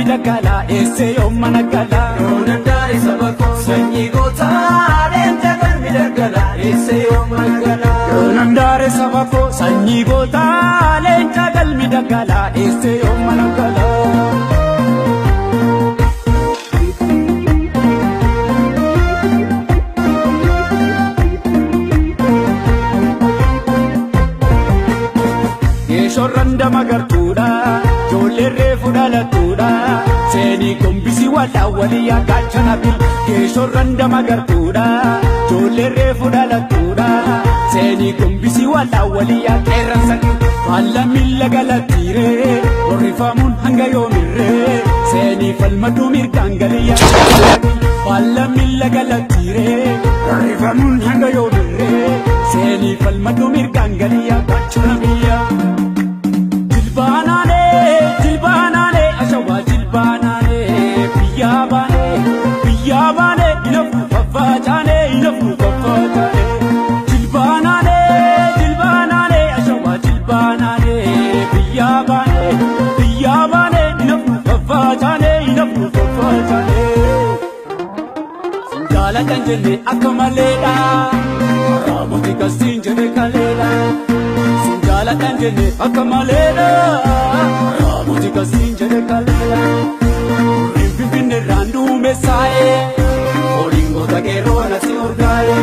daggalaa eessee yooma naggalaa. Yoonandaare saba koo sanyii gootaa leenca galmi daggalaa eessee yooma naggalaa. Yoonandaare saba koo sanyii gootaa leenca galmi daggalaa eessee yooma naggalaa. Geeshorran dama gartuudha, ijoolleen reefu dhalattuudha. Seenii gombisi walaa walii gaachana bil. Geeshorran dama gartuudha, ijoolleen reefu dhalattuudha. Seenii gombisi walaa walii qeerransa. Faalla miila galattiiree, horrifamuun hanga yoomirree. Seenii falmaduu mirgaan galii. Faalla miila galattiiree, horrifamuun hanga yoomirree. Seenii falmaduu mirgaan galii gaachana biyya. Jilbaanaanee ashawaa jilbaanaanee biyyaa baanee inafu faffacaanee inafu faffacaanee. Jilbaanaanee ashawaa jilbaanaanee biyyaa baanee inafu faffacaanee inafu faffacaanee. Jaalatan jennee akka maleedha, Raamoti kasiin jedhe kaleedha. Jaalatan jennee akka maleedha, Raamoti kasiin jedhe kaleedha. Horiin Finfinnee irraan duumessaa'e, horiin goota qeerroo natti urgaa'e.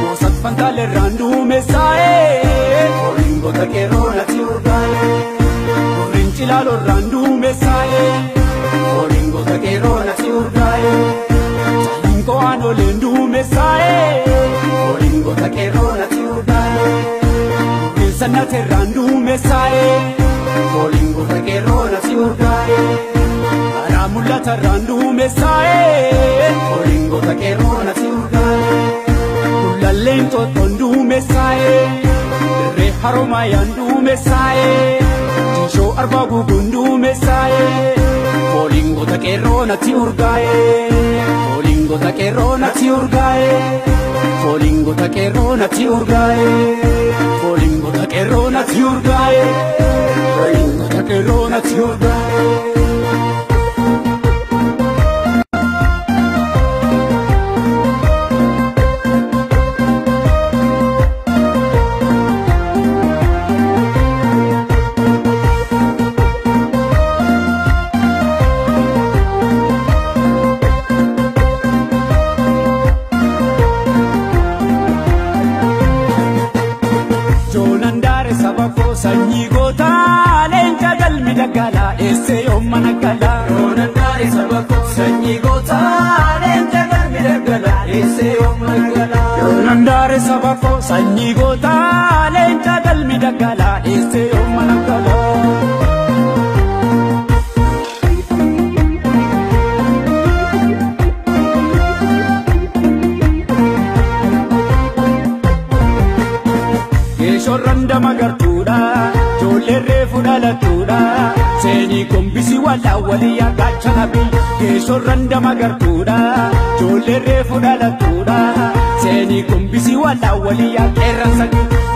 Moosat Fantaalee irraan duumessaa'e, horiin goota qeerroo natti urgaa'e. Horiin Cilaaloo irraan duumessaa'e, horiin goota qeerroo natti urgaa'e. Jaaliin Qo'aanoleen duumessaa'e, horiin goota qeerroo natti urgaa'e. Sannateerraan duumessaa'e, fooliin goota qeerroo natti urgaa'e. Karaa mul'atarraan duumessaa'e, fooliin goota qeerroo natti urgaa'e. Gullalleen Xooxxoon duumessaa'e, dirree Haroomaayaan duumessaa'e. Diishoo Arbaa Guuguun duumessaa'e, fooliin goota qeerroo natti urgaa'e. Fooliin goota qeerroo natti urgaa'e. Fooliin goota qeerroo natti urgaa'e. Fooliin goota qeerroo natti urgaa'e. Fooliin goota qeerroo natti urgaa'e. Sanyii gootaa leenca galmi daggalaa eessee yooma naggalaa. Yoonandaare saba koo sanyii gootaa leenca galmi daggalaa eessee yooma naggalaa. Yoonandaare saba koo sanyii gootaa leenca galmi daggalaa eessee yooma naggalaa. Geeshorran dama gartuudha, ijoolleen reefu dhalattuudha. Seenii gombisi walaa walii gaachana bil. Geeshorran dama gartuudha, ijoolleen reefu dhalattuudha. Seenii gombisi walaa walii qeerransa.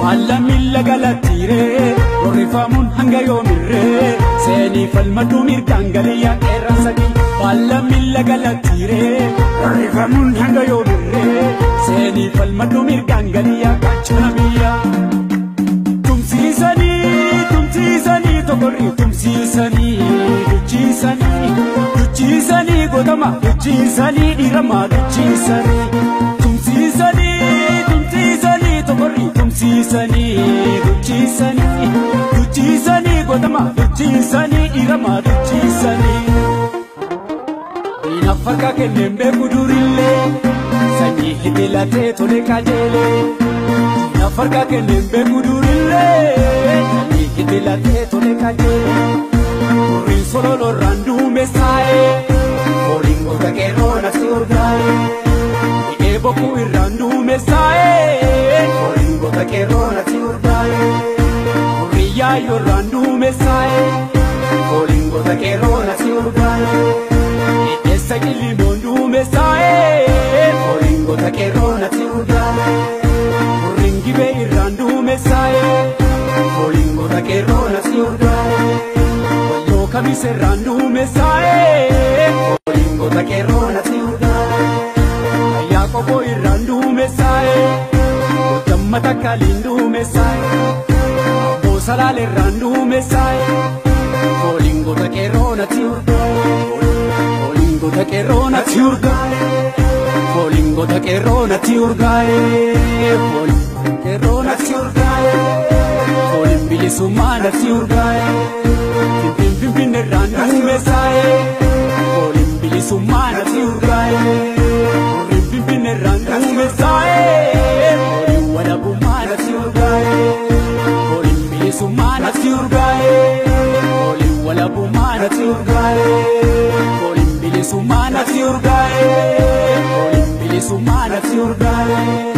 Faalla miila galattiiree, horrifamuun hanga yoomirree. Seenii falmaduu mirgaan galii qeerransa. Faalla miila galattiiree, horrifamuun hanga yoomirree. Seenii falmaduu mirgaan galii gaachana biyya. Tumsiisanii tokorri tumsiisanii duchiisanii duchiisanii gootama duchiisanii dhiirama duchiisanii tumsiisanii tokorri tumsiisanii duchiisanii duchiisanii gootama duchiisanii dhiirama duchiisanii. Diinaaf harka kenneen beeku durillee sanyii hidhilatee tole qajeelee. Diinaaf harka kenneen beeku durillee. Hidhilatee tole qajeelee. Horiin sololorraan duumessaa'e, Fooliin goota qeerroo natti urgaa'e. Hidhee bokkuu irraan duumessaa'e, Fooliin goota qeerroo natti urgaa'e. Horiin yaayyoorraan duumessaa'e, Fooliin goota qeerroo natti urgaa'e. Hidheessa qillimoon duumessaa'e, Fooliin goota qeerroo natti urgaa'e. Horiin gibee irraan duumessaa'e, Fooliin goota qeerroo natti urgaa'e. Walloo kamisee. Giyoorgis irraan duumessaa'e. Fooliin goota qeerroo natti urgaa'e. Ayyaa Qoboo irraan duumessaa'e. Goojamma takkaliin duumessaa'e. Abboo Salaal irraan duumessaa'e. Fooliin goota qeerroo natti urgaa'e. Fooliin goota qeerroo natti urgaa'e. Fooliin goota qeerroo natti urgaa'e. Fooliin qeerroo natti urgaa'e. Fooliin bilisummaa natti urgaa'e. Finfin finfinne irraan duumessaa'e. Fooliin bilisummaa natti urgaa'e. Fooliin finfinne irraan duumessaa'e. Fooliin walabummaa natti urgaa'e. Fooliin bilisummaa natti urgaa'e. Fooliin walabummaa natti urgaa'e. Fooliin bilisummaa natti urgaa'e. Fooliin bilisummaa natti urgaa'e.